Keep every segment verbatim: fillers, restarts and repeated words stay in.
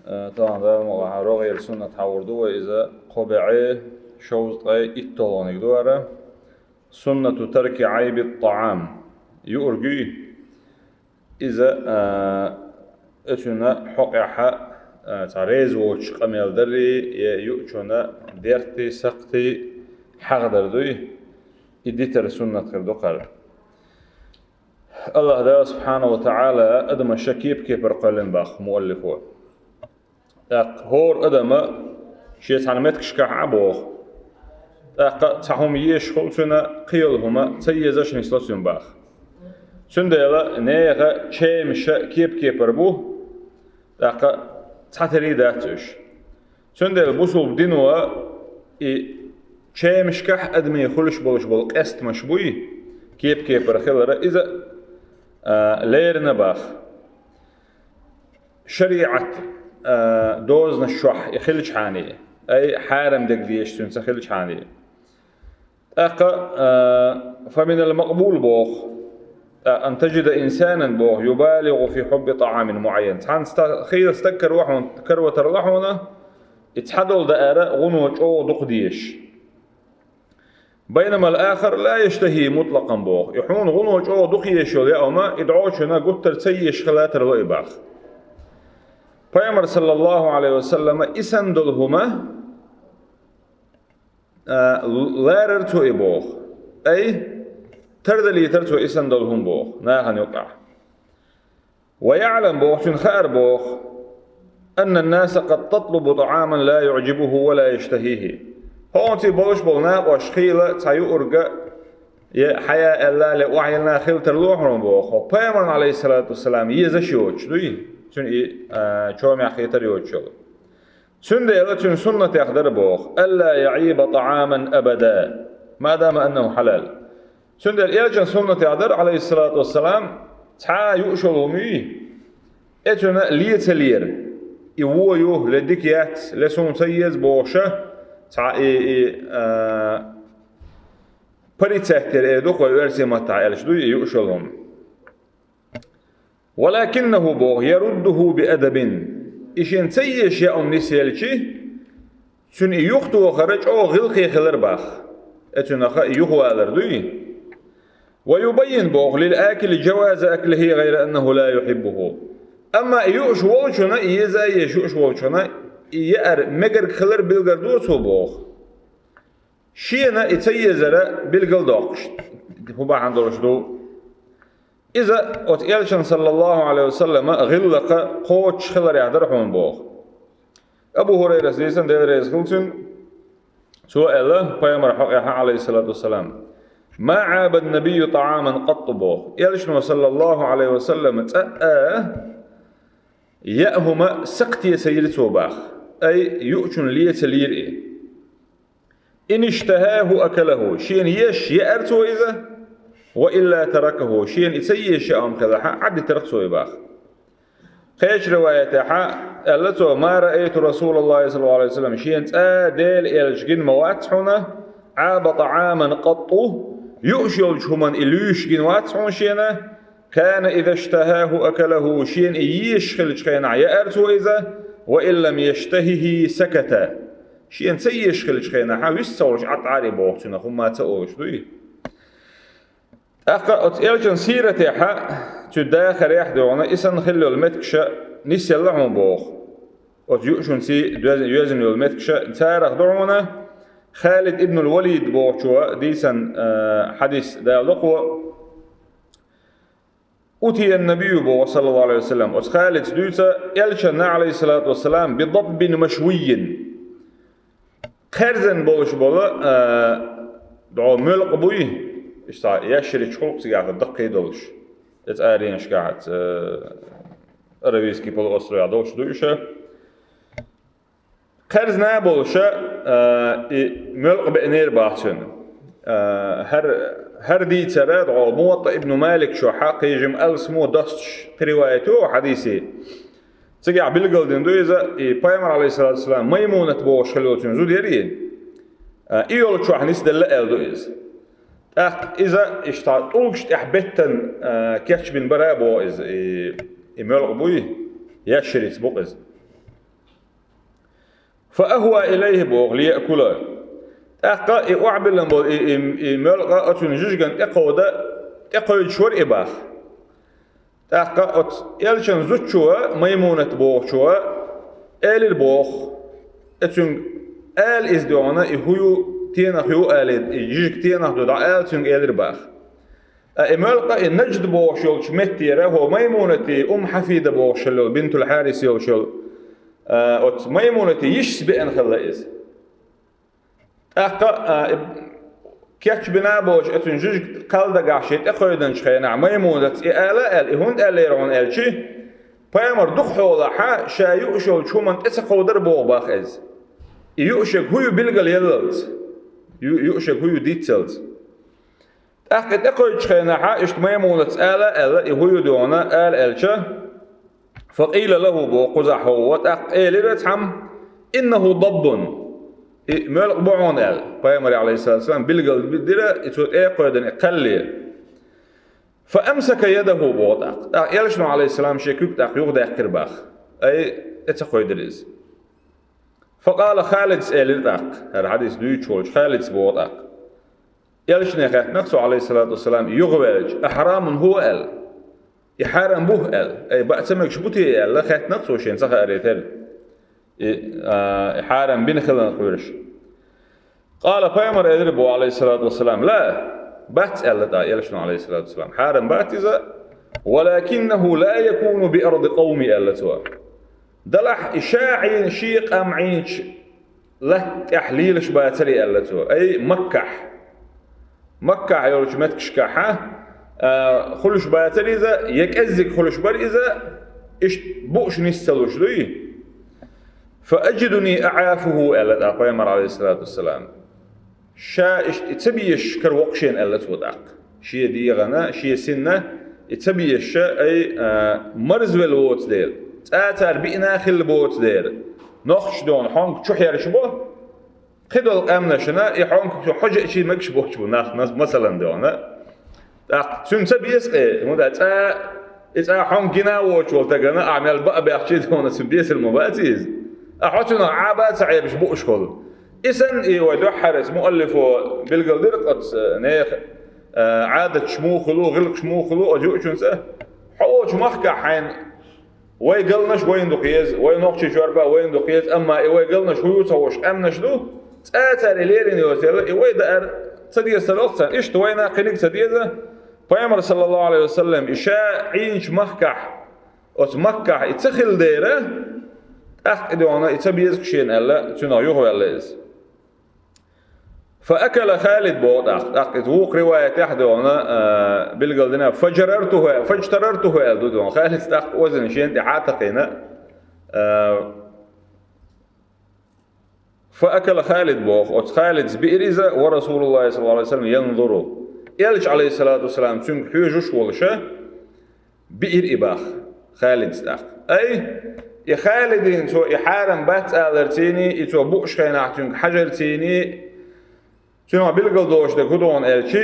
Э, талан Дала мукъ лахь рогӀера суннат хьахьор ду вай иза, кхо бӀе шовзткъе итталгӀаниг ду ара. Суннату тарки Ӏайби ттаӀам. Юург юй? Иза, э, оцунна хьокъехьа, э, цхьа реза воцуш къамел дарий, е юучунна дертий, сакхтий хьагӀ дар дуй? И дитар суннат хир ду кхара. АллахӀ Дала субхьанаху ва таӀала адамаш кеп-кепара кхоьллина боху муаллифо. ТӀаккха хӀора адама шен цхьана меттигашкахь Ӏа боху. ТӀаккха цхьа хӀума езаш хуьлу цуьнан, кхин йолу хӀума ца езаш нисло цуьнан боху. Цундела нехан чемаш кеп-кепара бу, тӀаккха цхьатерий дац уьш. Цундела бусулба дино и чемашкахь адамийн хуьлуш болуш болу къестамаш буй, кеп-кепара хилар, иза, а, лерина боху. ШариӀат, а, дозанаш чохь и хилчхьана, ай хьарам дерг дезаш цуьнан ца хилчхьана. ТӀаккха, а, фаминал макъбул боху, а, ан таджида инсанан боху, юбалигӀу фи хьубби тӀаӀамин муӀайян. Цхьана ста-, хийла стаг каро хьуна, каро тарло хьуна, и цхьадолу даар гӀуно чӀогӀа дукха дезаш. Байнамал ахар ла яштахӀи мутлакъан боху. И хьуна гӀуно чӀогӀа дукха езаш йолу яа хӀума, и дӀочунна гуттар ца езаш хила тарло и боху. Пайхамар, саллаллаху Ӏалайхи ва саллама, и санна долу хӀума, а, ларар цо и боху. Ай, тардалийтар цо и санна долу хӀума боху, нахана юкъахь. Ва яӀлам боху, цуьнан хаар боху, анна ннаса къад татлубу тӀаӀаман ла юӀджибухӀу ва ла яштахӀихӀи. ХӀокхунций болуш болу накъош хийла цхьа юург е хьая аьлла, ле охьайилла хила тарло хьуна боху. Пайхамарна, Ӏалайхиссалату вассалам, езаш йоцуш дуй? Цуьнан и, а, чомехь хетар йоцуш йолу. Цундела цуьнан суннатех дара боху, алла яӀиба тӀаӀаман абада, ма дама аннаху хьалал. Цундела элчан суннатех дара, Ӏалайхиссалату вассалам, цхьа а юуш йолу хӀума юй, и цуьнан ле ца лера. И вон ю, ле дика яц, ле суна ца еза бохуша, цхьа и, и, а, парицеттер эр ду-кх вай оьрсийн маттахь аьлча дуй, и юуш йолу хӀума. ВалакиннахӀу боху, яруддухӀу биадабин. И шена ца езаш яа хӀума нисъелчи, цуьнан и юхатохар чӀогӀа гӀиллакхе хилар боху. Э, цуьнан ха и юхавалар дуй? Ва юбаййин боху лил акили джаваза аклихӀи гӀайра аннахӀу ла юхьиббухӀу. Амма и юуш волчунна, и еза а езаш юуш волчунна, и яар мегарг хилар билгар до цо боху. Шена и ца езара билгал доккхуш, хӀун бахьана долуш ду? Иза оцу элчан, саллаллаху Ӏалайхи ва саллама, гӀиллакх кхочуш хиларех дара хьуна боху. Абу ХӀурайрас дийцина, Дела реза хуьлу цуьнан, цо аьлла, пайхамар хьокъехьа, Ӏалайхиссалату вассалам, ма Ӏаба ннабийю тӀаӀаман къатту боху. Элчано, саллаллаху Ӏалайхи ва саллам, цкъа а яа хӀума сакхте ца йира цо боху, ай юучунна ле ца лийра и. Ин иштахӀахӀу акалахӀу, шена езаш яара цо иза, ва илла таракахӀу, шена и ца езаш яа хӀума хилахь а, Ӏадитара цо и боху. Кхечу риваятехь аьлла цо, ма раайту РасулаллахӀи, саллаллаху Ӏалайхи ва саллам, шена цкъа а Делан элча гина ма вац хьуна, Ӏаба тӀаӀаман къатту, юуш йолчу хӀуманна и луьйш гина вац хьуна шена, кана иза иштахӀахӀу акалахӀу, шена и езаш хилчу хенахь яара цо иза, ва ин лам яштахӀихӀи саката. Шена ца езаш хилчу хенахь вист ца волуш Ӏад Ӏари боху цуьнан, хӀумма ца олуш дуй? ТӀаккха оцу элчан сиратехьа, цуьнан дахарехь а дуьхьал, и санна хилла йолу меттигаш нисъелла хьуна боху. Оцу юушинций доьз-, йоьзна йолу меттигаш, царах ду хьуна Халид ибн ал-Валид бохучо дийцина, а, хьадис далокхо. Утия ннабийю боху, саллаллаху Ӏалайхи ва саллам, оцу Халида дуьйцу элчанна, Ӏалайхиссалату вассалам, би даббин машвиййин. Кхерзина болуш болу, а, дӀо муьлкъа буй, иштта ящерица гӀуллакх цигахь даккхий долуш. Эцу аренашкахь, а, Аравийский полуостровехь долуш ду уьш. Кхерзина болуш, а, и муьлкъа беънера боху цуьнан. А, хӀара, хӀара дийцар дӀо Муватта ибн Малик чохь кхин жима алсамо достуш кхин риваят ю хьадисийн. Цигахь билгалдина ду иза, и пайхамар, Ӏалайхиссалату вассалам, Маймунат бохуш хилла йолу цуьнан зуда яра и. А, и йолчохь нисделла аьлла ду иза. ТӀаккха иза иштта тӀулгаш тӀехь беттан, а, кечбина бара а боху иза, и, и муьлкъа буй, ящерица бу-кх иза. فأهوى إليه боху ليأكل. ТӀаккха и охьабиллина болу и, и, и муьлхха оцу жижиган тӀекховда, тӀекхойдуш вара и боху. ТӀаккха оцу элчан зудчо, Маймунат бохучо, элира боху. Э, цуьнга ала иза дуьйна, и хӀун ю, тенах ю алий, и жижиг тенах ду дӀаала цуьнга элира боху. Ткъа и муьлхха и Нажд бохуш йолчу меттера хӀо Маймунатий, Умм Хьафида бохуш йолу, Бинтул Хьарис йолуш йолу, а, оцу Маймунатий йишас беана хилла иза. ТӀаккха, а, и кечбина а боцуш, оцуьнан жижиг кхалдагахь шен тӀекхойдинчу хенахь, Маймунаца и ала аьлла, и хӀунда аьллера хьуна аьлча, пайхамар дукха хьолахь, ша юуш йолчу хӀуманна тӀе ца кховдара боху боху иза. И юуш ерг хӀун ю билгалъяллалц, ю-, юуш ерг хӀун ю диццалц. ТӀаккха и тӀекхойдучу хенахь, иштта Маймунаца ала аьлла, и хӀун ю дуьйна ала аьлча, فقيل له боху кхузахь хӀо, тӀаккха элира цхьамма, إنه ضب, и муьлхха бу хьуна аьлла, пайхамаре, алейхиссалату вассалам, билгал дира, и цо тӀе а кхойдина, и кхалле. فأمسك يده боху тӀаккха. ТӀаккха элчано, алейхиссалам, шен куьг тӀаккха юхадаьккхира боху. Ай, тӀе ца кхойдира иза. فقال Халида элира тӀаккха, хӀара хьадис дуьйцуш волчу Халида боху тӀаккха. Элчане хаьттина цо, алейхиссалату вассалам, юхаваьлча, أحرام هو аьлла. И хьарам бу аьлла. Ай, баа ца мегаш бу те аьлла, хаьттина цо шена ца хаарехь. И, а, и хьарам бина хиларна кхоьруш. قال пайхамар элира боху, алейхиссалату вассалам, لا, бац аьлла тӀаккха элчано, алейхиссалату вассалам. Хьарам бац иза, ولكنه لا يكون بأرض قومي аьлла цо. Делахь и ша Ӏийна, шен къам Ӏийначу латта тӀехь лелаш бацара аьлла цо. Ай, Маккахь. Маккахь йолчу меттигашкахь, а, хуьлуш бацара иза, я кӀеззиг хуьлуш бара иза, иштта бууш нис ца луш дуй? فأجدني أعافه аьлла тӀаккха пайхамар, алейхиссалату вассалам. Ша иштта и ца безаш кара воккху шена аьлла цо тӀаккха. Шен дегӀана, шен синна и ца безаш, ай, а, марзвелла воцу дела, цӀа цара биъна а хилла боцу дела, нохчаша дуьйна хьонка чу хьерча бо, кхидолу къаьмнашна и хьонка чу хьожа а чий мегаш боцуш бу нах, нас-, масалан дуьйна. ТӀаккха цуьнан ца беза къе, хӀунда цӀа, и цӀа хьонка гина а воцуш волу стагана, ахь мел баа баьхчий дуьйна, цуьнан безар ма бац иза. Ахь хьо цуьнах Ӏаба а ца Ӏебаш бууш волу. И санна и вай дуьххьара муаллифо билгалдира оцу нехан, а, Ӏадаташ муха хуьлу, гӀиллакхаш муха хуьлу оцу юучуьнца. Хьо волчу махкахь хьайна вай галнаш вайна ду хеза, вай нохчий чорба вайна ду хеза, амма и вай галнаш хӀун ю ца хууш къаьмнаш ду, цӀа цара и лерина йоцу дела, и вай даар ца деза ца лоху царна. Иштта вайна кхиниг ца деза, пайхамар, саллаллаху алейхи ва саллям, и ша Ӏийначу махкахь, оцу Маккахь и ца хилла дера, тӀаккха и дуьйна и ца беза шена аьлла, цуьнах юхаваьлла иза. فأكل Халид боху тӀаккха. ТӀаккха иза вукху риваятехь дуьйна, а, билгалдина, فجررته, فاجتررته аьлла ду дуьйна. Халид тӀаккха озина шена тӀе хьа а такхийна, а, فأكل Халид боху. Оцу Халида биира иза, ورسول الله صلى الله عليه وسلم ينظر. Элча, алейхиссалату вассалам, цуьнга хьоьжуш волуша, биира и боху Халида тӀаккха. Ай, и Халидина цо и хьарам бац аларцийний, и цо бууш хенахь цуьнга хьажарцийний, цуьнан билгалдолуш дерг хӀун ду аьлча,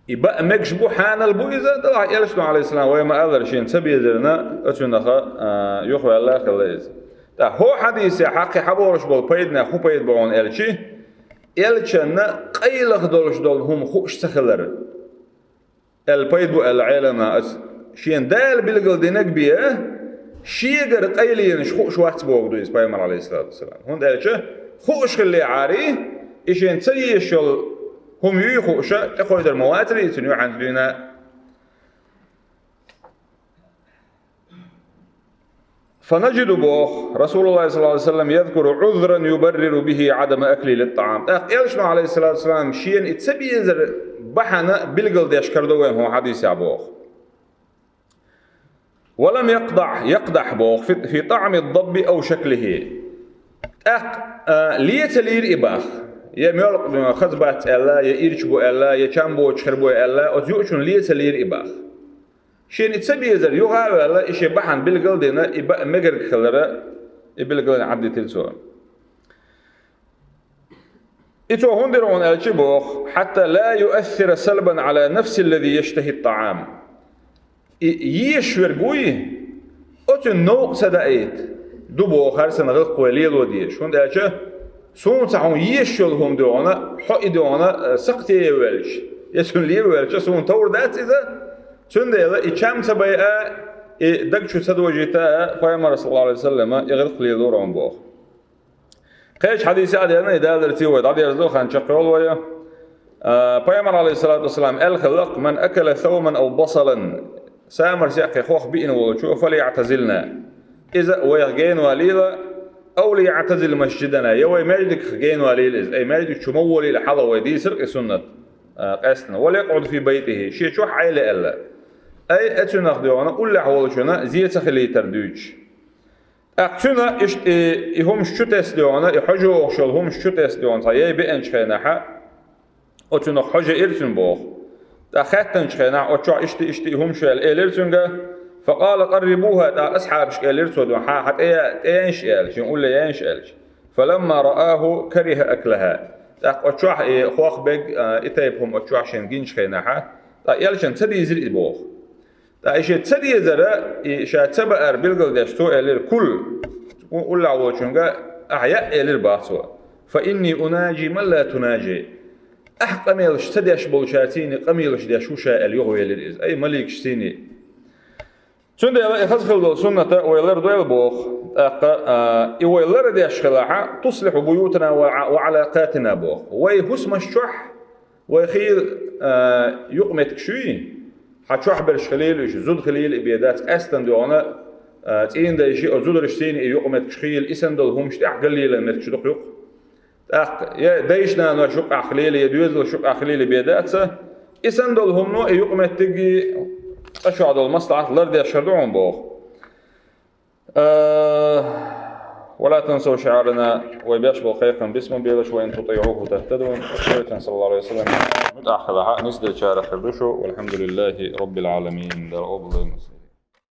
и баа мегаш бу, хьанал бу иза, делахь элчано, алейхиссалам, вай ма-аллара, шена ца безарна, оцуьнах, а, юхаваьлла хилла иза. ТӀаккха хӀокху хьадисехь кхин хьаболуш болу пайданех хӀун пайда бу аьлча, элчанна къайлаха долуш долу хӀума хууш ца хилар. Аьлла пайда бу аьлла Ӏеламнаха, аса шена Дала билгалдинарг бен, шегара къайленаш хууш вац бохург ду иза пайхамар, алейхиссалату вассалам. ХӀунда аьлча хууш хиллехьара, и шена ца езаш йолу хӀума юй хууша, тӀекхойдар ма вацара и цуьнан юьхьанца дуьйна. فنجد боху, رسول الله صلى الله عليه وسلم يذكر عذرا يبرر به عدم أكله للطعام. ТӀаккха элчано, алейхиссалату вассалам, шена и ца безар бахьана билгалдеш карадо вайна хӀокху хьадисехь боху. ولم يقدح, يقدح боху, في, في طعم الضب أو شكله. ТӀаккха, а, ле ца лийра и боху. Я муьлхха хаза бац аьлла, я ирча бу аьлла, я чам боцуш хир бу аьлла, оцу юучунна ле ца лийра и боху. Шена и ца безар юха а ваьлла, и шен бахьана билгалдина, и баа мегарг хилара, и билгалдина Ӏаддитира цо. И цо хӀунда дира хьуна аьлча боху, حتى لا يؤثر سلبا على نفس الذي يشتهي الطعام. И езаш верг вуй, оцуьнан новкъа ца даийта. ду боху, хӀара санна гӀиллакх вай лело дезаш. ХӀунда аьлча суна цхьа хьуна езаш йолу хӀума дуьйна, хьо и дуьйна, э, сакхте а ваьлча, я цуьнан лело ваьлча, суна товр дац иза, цундела и чам ца байа, и даг чу ца дожийта, Пайхамар, саллаллаху Ӏалайхи ва саллама, и гӀиллакх лелора хьуна боху. Кхечу хьадисехь а деана, и даларций вай дӀадерзо, хан чекхйолу вай. А, Пайхамар, Ӏалайхиссалату вассалам, аьлла хиллакх: «Ман акала сауман ав басалан». Самар сехь кхин хох биъна волчо, «фалъяътазилна». Иза вайх генавалийла, «ав лияътазил масжидана», я вай маьждигах генавалийла иза, ай маьждиг чу ма волийла хьала, вай дийцира и суннат, а, къаьстина. «Валякъуд фи байтихи», шен чохь Ӏела аьлла. Ай, а цуьнах дуьйна, уллехь волчунна зе ца хилийтар дуьйцуш. ТӀаккха цуьнан иштта и, и хӀумаш чу тесна дуьйна, и хьожа йогӀуш йолу хӀумаш чу тесна дуьйна, цхьа яй беанчу хенахьа, оцунах хьожа ира цуьнан боху. ТӀаккха хаьттинчу хенахь, оцу чохь иштта, иштта и хӀумаш аьлла, элира цуьнга: «Факъала къаррибуха», тӀаккха асхьабашка элира цо дуьйна: «Хьан, хьан тӀе я-, тӀе яйнаш», аьлла, шен улле яйнаш аьлча. «Фаламма рааху кариха аклаха». ТӀаккха оцу чохь и хох бег, а, и тайпа хӀума оцу чохь шен гинчу хенахьа, тӀаккха элчанна ца дийзира и боху. ТӀаккха и шен ца дезара, и ша ца баара билгалдеш, цо элира: «Кул». Уллехь волчуьнга: «Ахьа яа», элира бах цо. «Фа инни унаджи ман ла тунаджи». Ахьа къамелаш ца деш болчаьрций къамелаш деш ву ша аьлла, юхавелира иза. Ай, маликашций. Цундела и хаза хила долу сунната вай лардойла боху. ТӀаккха, а, и вай лардеш хилахьа, туслиху буютана ва, ва алакатина боху. Вай хӀусамаш чохь, вай хийла, а, юкъаметтигаш юй, хьан чохь берш хилийла уьш, зуда хилийла и бен дац, къаьстина дуьйна, а, цӀийнан дайши, оцу зударшций и юкъаметтигаш хийла, и санна долу хӀумаш тӀехь галлийлан меттигаш ду-кх юкъ. ТӀаккха я дайша-нанош юкъахь хилийла, я доьзалш юкъахь хилийла бен дац, и санна долу хӀумано и юкъаметтиги цкъа чохь долу маслахьат лардеш хир ду хьуна боху. Э, «Ва ла тансав шиарана», вай беш болу кхайкхам биц ма белаш, «ва ин тутиъуху тахтаду», Пайхамаран, саллаллаху Ӏалайхи ва саллам, муьтӀахь хилахьа, нисделлачарах хир ду шу, валхьамдулиллахи раббил Ӏаламин, Дала къобалдойла.